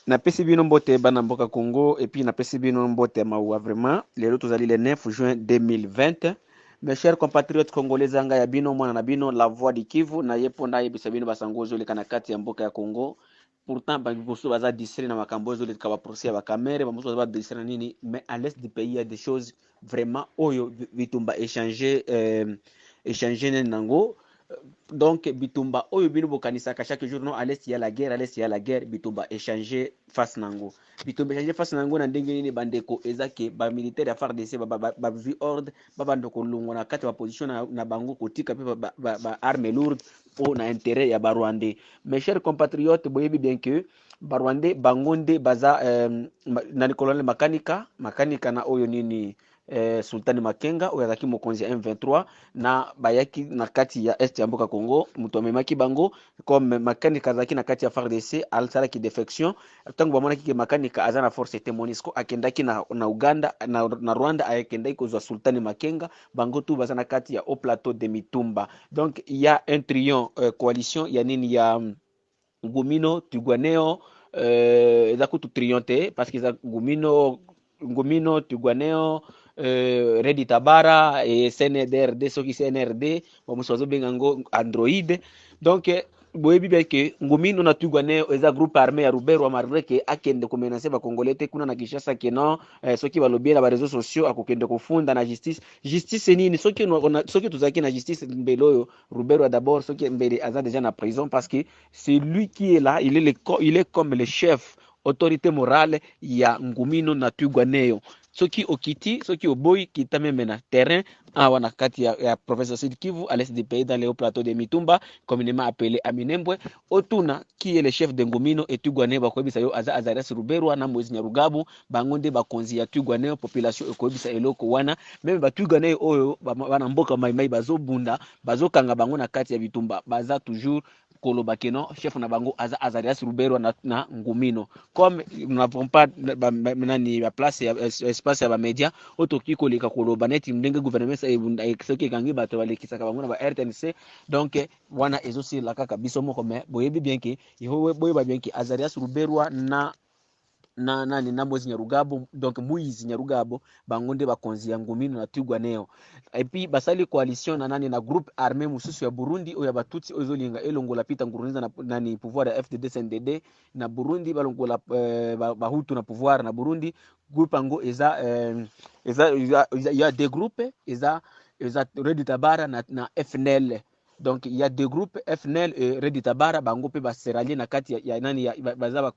Napesi bino mbote bana mboka Congo et puis napesi bino mbote ya mawa. Vraiment, lelo tozali le 9 juin 2020. Mes chers compatriotes congolais, zanga ya bino mwana na bino, La Voix du Kivu, na ye mpo nayebisa bino basango ozoleka na kati ya mboka ya Congo. Pourtant bamosusu baza distrait na makambo ezoleka, baprocès ya baKamerhe, bamosusu baza badistrait na nini, mais à l'est du pays il y a des choses vraiment oyo bitumba échanger échanger nini nango. Donc bitumba oyo bino bokanisaka chaque jour, non, à l'est ya la guerre, à l'est ya la guerre, bitumba échanger face nango. Bitumba échanger face nango na ndenge nini, bandeko? Eza ke bamilitaire ya FARDC bazwi ordre babanda kolongwa na kati ya baposition na bango, kotika mpe baarme lourde mpo na intérêt ya Barwandais. Mes chers compatriotes, boyebi bien que Barwandais bango nde baza nani, colonel Makanika, Makanika na oyo nini, Sultani Makenga oyo azalaki mokonzi ya M23 na bayaki na kati ya est ya mboka Congo. Moto amemaki bango, comme Makanika azalaki na kati ya FARDC, asalaki défection. Ntango bamonaki ke Makanika aza na force te, MONUSCO akendaki na Uganda, na Rwanda, akendaki kozwa Sultani Makenga. Bango tu baza na kati ya Haut Plateau de Mitumba. Donc il y a un trio, coalition ya nini, ya Gumino, Twirwaneho, eza kutu trio te parce que eza Gumino, Gumino, Twirwaneho, Red Tabara e CNDRD, soki CNRD, bamosusu bazobenga yango Android. Donc boyebi bien ke Gumino na Twirwaneho eza groupe armé ya Ruberwa, malgré ke akende komenacer Bakongolais te kuna na Kinshasa ke non, soki balobi na baréseaux sociaux akokende kofunda na justice. Justice nini? Soki tozalaki na justice, mbele oyo Ruberwa d'abord soki mbele aza déjà na prison, parce que c'est lui qui est là, il est comme le chef, autorité morale ya Gumino na Twirwaneho. Soki okiti, soki oboyi, kita même na terrain awa na kati ya province ya Sud Kivu, à l'est du pays, dans les Hauts Plateaux de Mitumba, communément appelé Aminembwe, otuna qui est le chef de Gumino et Twirwaneho, bakoyebisa yo aza Azarias Ruberwa na Moïse Nyarugabo. Bango nde bakonzi ya Twirwaneho. Population ekoyebisa eloko wana. Même baTwirwaneho oyo bana mboka Maimai bazobunda, bazokanga bango na kati ya bitumba, baza toujours koloba ke non, chef na bango aza Azarias Ruberwa na Gumino. Comme nous n'avons pas nani, baplace ya espace ya bamédia oyo tokoki koleka koloba neti ndenge gouvernement soki ekangi bato balekisaka bango na ba RTNC, donc wana ezosila kaka biso moko. Mais boyebi bien ke, boyeba bien ke Azarias Ruberwa na nani, na Moïse Nyarugabo, donc Moïse Nyarugabo, bango nde bakonzi ya Gumino na Twirwaneho. Et puis basali coalition na nani, na groupe armé mosusu ya Burundi oyo ya Batutsi oyo ezolinga elongola Peter Nkurunziza na nani, pouvoir ya FDD CNDD na Burundi, balongola Bahutu na pouvoir na Burundi. Groupe yango eza, ya deux groupes, eza Red Tabara na FNL. Donc il y a deux groupes, FNL et Red Tabara. Bango mpe base rallier na kati ya nani, ya, baza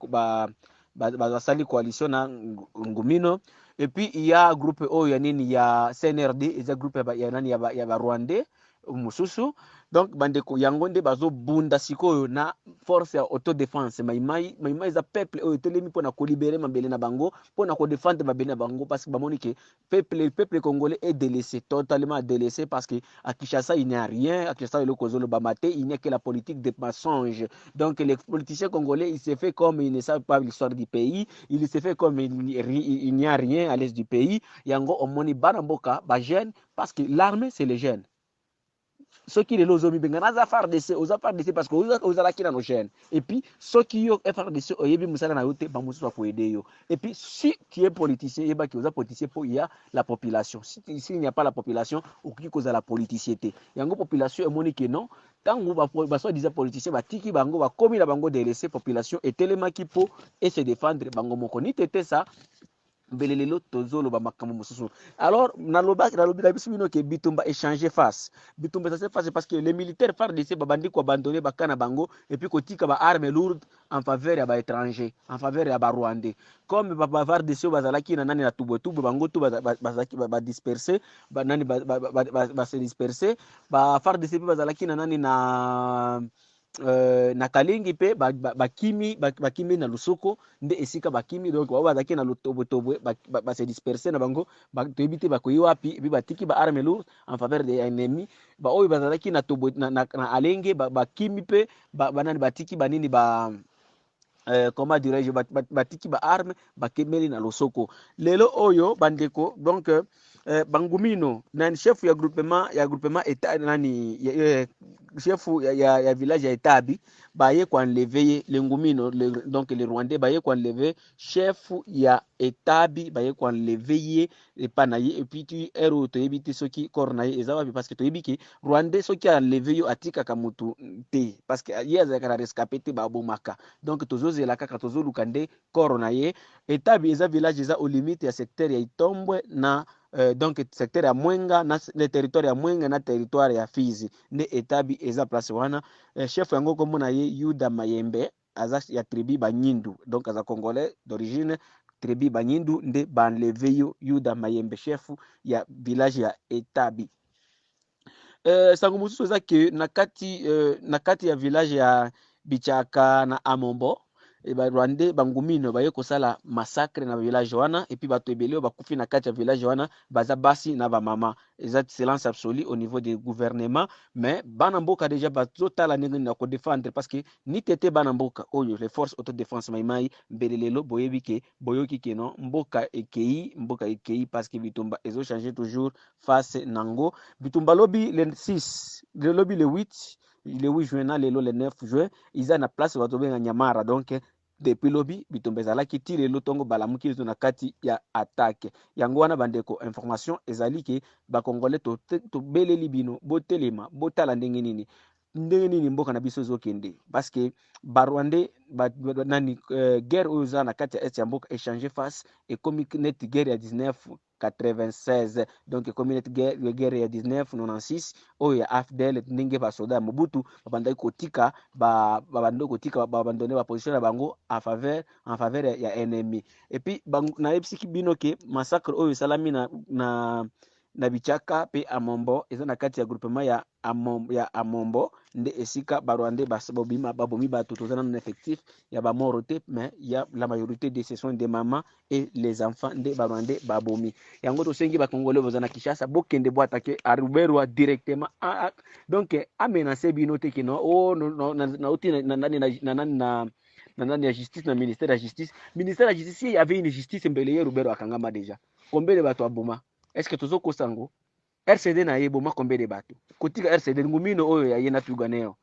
basali coalition na Gumino. Et puis il y a groupe oyo ya nini, ya CNRD, eza groupe ya nani, ya Barwandais mosusu. Donc bandeko, yango nde bazobunda sikoyo na force ya autodéfense Maimai. Maimai eza peuple oyo etelemi mpona kolibérer mabele na bango, mpona kodéfendre mabele na bango, parce que bamoni ke peuple congolais est délaissé, totalement délaissé, parce que à Kinshasa il n'y a rien. À Kinshasa eloko ozolobama te, il n'y a que la politique de mensonge. Donc les politiciens congolais, il se fait comme ils ne savent pas l'histoire du pays, il se fait comme il n'y a rien à l'est du pays. Yango omoni bana mboka, bajeune, parce que l'armée, c'est les jeunes. Soki lelo ozomibenga naza FARDC, oza FARDC parce que ozalaki nano jeune. Et puis soki yo FARDC oyebi mosala na yo te, bamosusu bakoaider yo. Et puis si tu es politicien, yebaki oza politicien mpo ya la population. Si s'il n'y a pas la population, okoki kozala politicien te. Yango population emoni ke non, ntango basoi-disant politicien batiki bango, bakomi na bango délaissé, population etelemaki mpo ese défendre bango moko. Ni tete sa mbele lelo tozoloba makambo mosusu. Alors nalobi na biso bino ke bitumba échanger face, bitumba échanger face, parce que les militaires FARDC babandi koabandonner baka na bango et puis kotika baarme lourde en faveur ya baétranger, en faveur ya Barwandais. Comme baFARDC oyo bazalaki na nani, na Tubwetubwe, bango tu bazalaki badisperser, nani, base disperser. BaFARDC mpe bazalaki na nani, na Kalingi mpe bakimi, bakimi na Lusoko nde esika bakimi. Donc bao bazalaki na Lutobwetobwe base disperser na bango, toyebi te bakoyi wapi. Et puis batiki baarme lourde en faveur de ennemi. Baoyo bazalaki na, Tobwe, na Alenge bakimi mpe banani, batiki banini, ba comment dirais-je, batiki baarme, bakemeli na Losoko lelo oyo, bandeko. Donc Bangumino nani, chef ya groupement eta nani ya, chef ya village ya Etabi, baye koenlever ye, le Ngumino donc le Rwandais baye koenlever chef ya Etabi, baye koenlever ye epa na ye. Et puis ti heure oyo toyebi te soki corps na ye eza wapi, parce que toyebi ke Rwandais soki enlever yo, atikaka motu te, parce que ye azalaka na rescapé te, babomaka. Donc tozozela kaka, tozoluka nde corps na ye. Etabi eza village eza au limite ya secteur ya Itombwe na donc secteur ya Mwenga na le territoire ya Mwenga na territoire ya Fizi, nde Etabi eza place wana. Chef yango kombo na ye Yuda Mayembe, aza ya tribu Banyindu, donc aza Congolais d'origine, tribu Banyindu, nde baenlever yo, Yuda Mayembe, chef ya village ya Etabi. Sango mosusu eza ke na kati ya village ya Bichaka na Amombo, Barwandais Bangumino baye kosala massacre na village wana. Et puis bato ebele oyo bakufi na kati ya village wana baza basi na bamama. Eza silence absolu au niveau du gouvernement, mais bana mboka déjà bazotala ndenge nini na kodéfendre, parce que ni tete bana mboka oyo, les forces autodéfense Maimai, mbele lelo boyebi ke boyoki ke non, mboka ekei, mboka ekei, parce que bitumba ezochanger toujours face nango. Bitumba lobi le 6, lobi le 8, le 8 juin na lelo le 9 juin, eza na place bazobenga Nyamara. Donc depuis lobi bitumba ezalaki ti lelo ntongo balamuki liso na kati ya attaque yango wana. Bandeko, information ezali ke Bacongolais, tobeleli bino, botelema, botala ndenge nini mboka na biso ezokende, parce que Barwandais nani, guerre oyo eza na kati ya est ya mboka echanger face, ekomi neti guerre ya 1996, donc ekomi neti guerre ya 1996 oyo ya AFDL, ndenge basoda ya Mobutu babandaki kotika baabandonner baposition na bango en faveur ya ennemi. Et puis nayebisiki bino ke massacre oyo esalami na Bichaka mpe Amombo eza na kati ya groupement ya Amombo, nde esika Barwandais babomi bato. Toza nano na effectif ya bamorts te, mais ya la majorité de ce sont des mamans et les enfants nde Barwandais babomi. Yango tosengi Bacongolais boza na Kinshasa, bokende boattaquer Ruberwa directement. Donc amenacer bino te ke no, oh, nauti na nani ya justice, na ministère ya justice. Ministère ya justice, il y avait une justice, mbele ye Ruberwa akangama déjà. Combien de bato aboma? Est ce que tozokosa yango? RCD na ye eboma combien de bato? Kotika RCD, Ngumino oyo ya ye na Twirwaneho,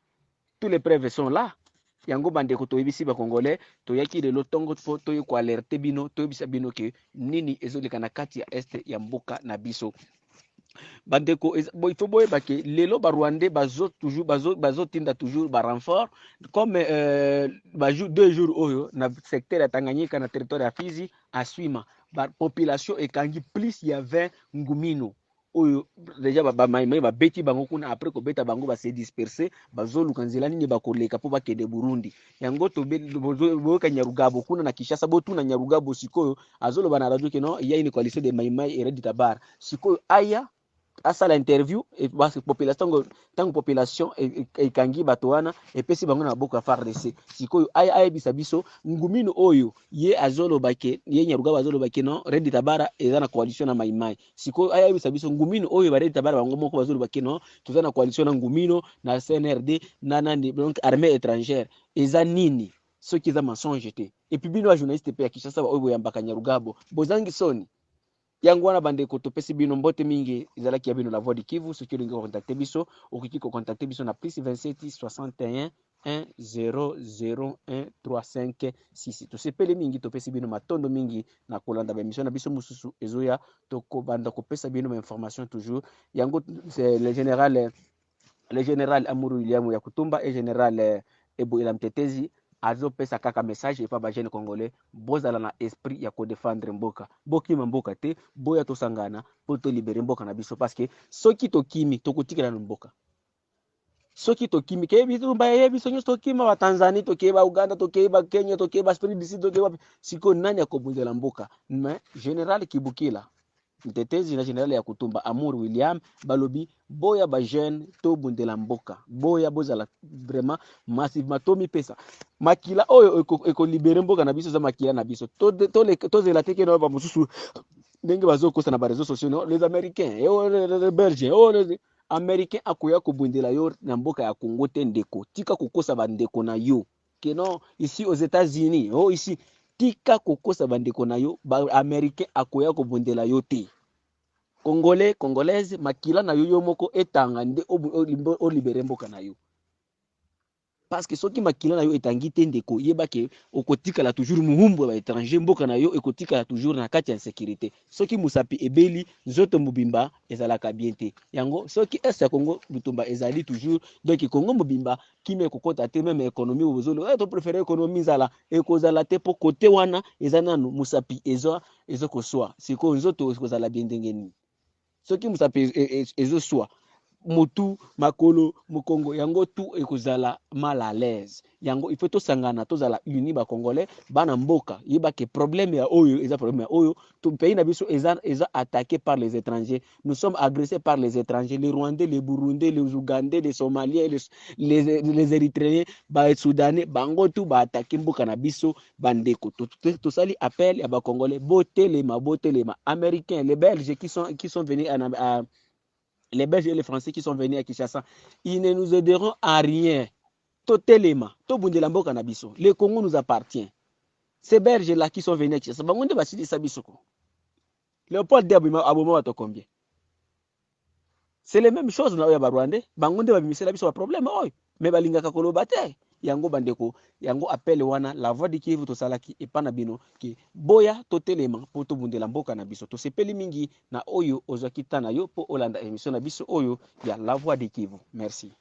tous les preuves sont là. Yango bandeko, toyebisi Bacongolais, toyaki lelo ntongo mpo toye koalerter bino, toyebisa bino ke nini ezoleka na kati ya est ya mboka na biso. Bandeko, il faut boyeba ke lelo Barwandais bazo toujours bazotinda toujours barenfort, comme bajour 2 jours oyo na secteur ya Tanganyika, na territoire ya Fizi, Aswima, population ekangi plus ya 20 Ngumino oyo déjà Bamaimai babeti bango kuna. Après kobeta bango, base disperser, bazoluka nzela nini bakoleka mpo bakende Burundi. Yango boyoka Nyarugabo kuna na Kinshasa, botuna Nyarugabo sikoyo azoloba na radio ke non, ya une coalition de Maimai et Red Tabara. Sikoyo aya asala interview population, ntango population ekangi bato wana, epesi bango na maboko ya FARDC. Sikoyo aya ayebisa biso Ngumino oyo ye azoloba ke, ye Nyarugabo azoloba ke non, Red Tabara eza na coalition na Maimai. Sikoyo aya ayebisa biso Ngumino oyo ba Red Tabara bango moko bazoloba ke non, toza na coalition na Ngumino na CNRD na nani, donc armée étrangère, eza nini soki eza mensonge te? Et puis bino bajournaliste mpe ya Kinshasa oyo boyambaka Nyarugabo, bozangi soni. Yango wana bandeko, topesi bino mbote mingi. Ezalaki ya bino La Voix du Kivu. Soki olingi kocontacter biso, okoki kocontacter biso na +27 61 1 0 0 1 3 5 6. Tosepeli mingi, topesi bino matondo mingi na kolanda baémission na biso mosusu ezoya. Tokobanda kopesa bino bainformation toujours. Yango le général Amuru William ya Kutumba et général Eboela Mtetezi azopesa kaka message epa bajeune Congolais: bozala na esprit ya kodéfendre mboka, bokima mboka te, boya tosangana mpo tolibérer mboka na biso, parce que soki tokimi, tokotikela na mboka. Soki tokimi, ke bitumba ye biso nyonso tokima, Batanzanie tokei, Bauganda tokei, Bakenya tokei, baAfrique du Sud tokei wapi, sikoyo nani akobundela mboka? Mais général Kibukila Mtetezi na général ya Kutumba Amour William balobi: boya bajeune, tobundela mboka, boya, bozala vraiment massivement, tomipesa makila oyo ekolibérer mboka na biso. Eza makila na biso, tozela te keno bamosusu ndenge bazokosa na baréseaux sociaux, no, les Américains, oh, les Belges, oh, les Américains akoya kobundela yo na mboka ya Congo te. Ndeko, tika kokosa bandeko na yo ke non, ici aux États-Unis, oh, ici. Tika kokosa bandeko na yo, Baaméricain akoya kobundela yo te. Congolais, Congolaise, makila na yo yo moko etanga nde olibere mboka na yo. Parce que soki makila na yo etangi te, ndeko, yeba ke okotikala toujours muhumbu ya baétranger. Mboka na yo ekotikala toujours na kati ya insécurité. Soki mosapi ebeli, nzoto mobimba ezalaka bien te. Yango soki Est ya Congo bitumba ezali toujours, donc Congo mobimba kimia ekokɔta te. Même économie bozolo eh, topréféré économie nzala ekozala te, mpo kote wana eza nanu mosapi eza ezokoswa. Sikoyo nzoto ekozala bien ndenge nini soki mosapi ezoswa? Motu, makolo, mokongo, yango tu ekozala mal à l'aise. Yango il faut tosangana, tozala uni, Bacongolais, bana mboka. Yeba ke problème ya oyo eza problème ya oyo to pays na biso eza attaqué par les étrangers. Nous sommes agressés par les étrangers, les Rwandais, les Burundais, les Ougandais, les Somaliens, les Érythréens, Basoudanais, bango tu baattaquer mboka na biso. Bandeko, tosali appel ya Bacongolais, botelema, botelema. Américains, les Belges qui sont venus à les Belges et les Français qui sont venus à Kinshasa, ils ne nous aideront à rien. Totelema, tobundela mboka na biso. Le Congo nous appartient. Ces Belges là qui sont venus à Kinshasa, bango nde basilisa biso ko. Léopold aboma bato combien? C'est les mêmes choses na oyo ya Barwandais. Bango nde babimisela biso baproblème oyo, mais balingaka koloba te. Yango bandeko, yango appel wana La Voix du Kivu tosalaki epa na bino ke boya totelema mpo tobundela mboka na biso. Tosepeli mingi na oyo ozwaki ta na yo mpo olanda émission na biso oyo ya La Voix du Kivu. Merci.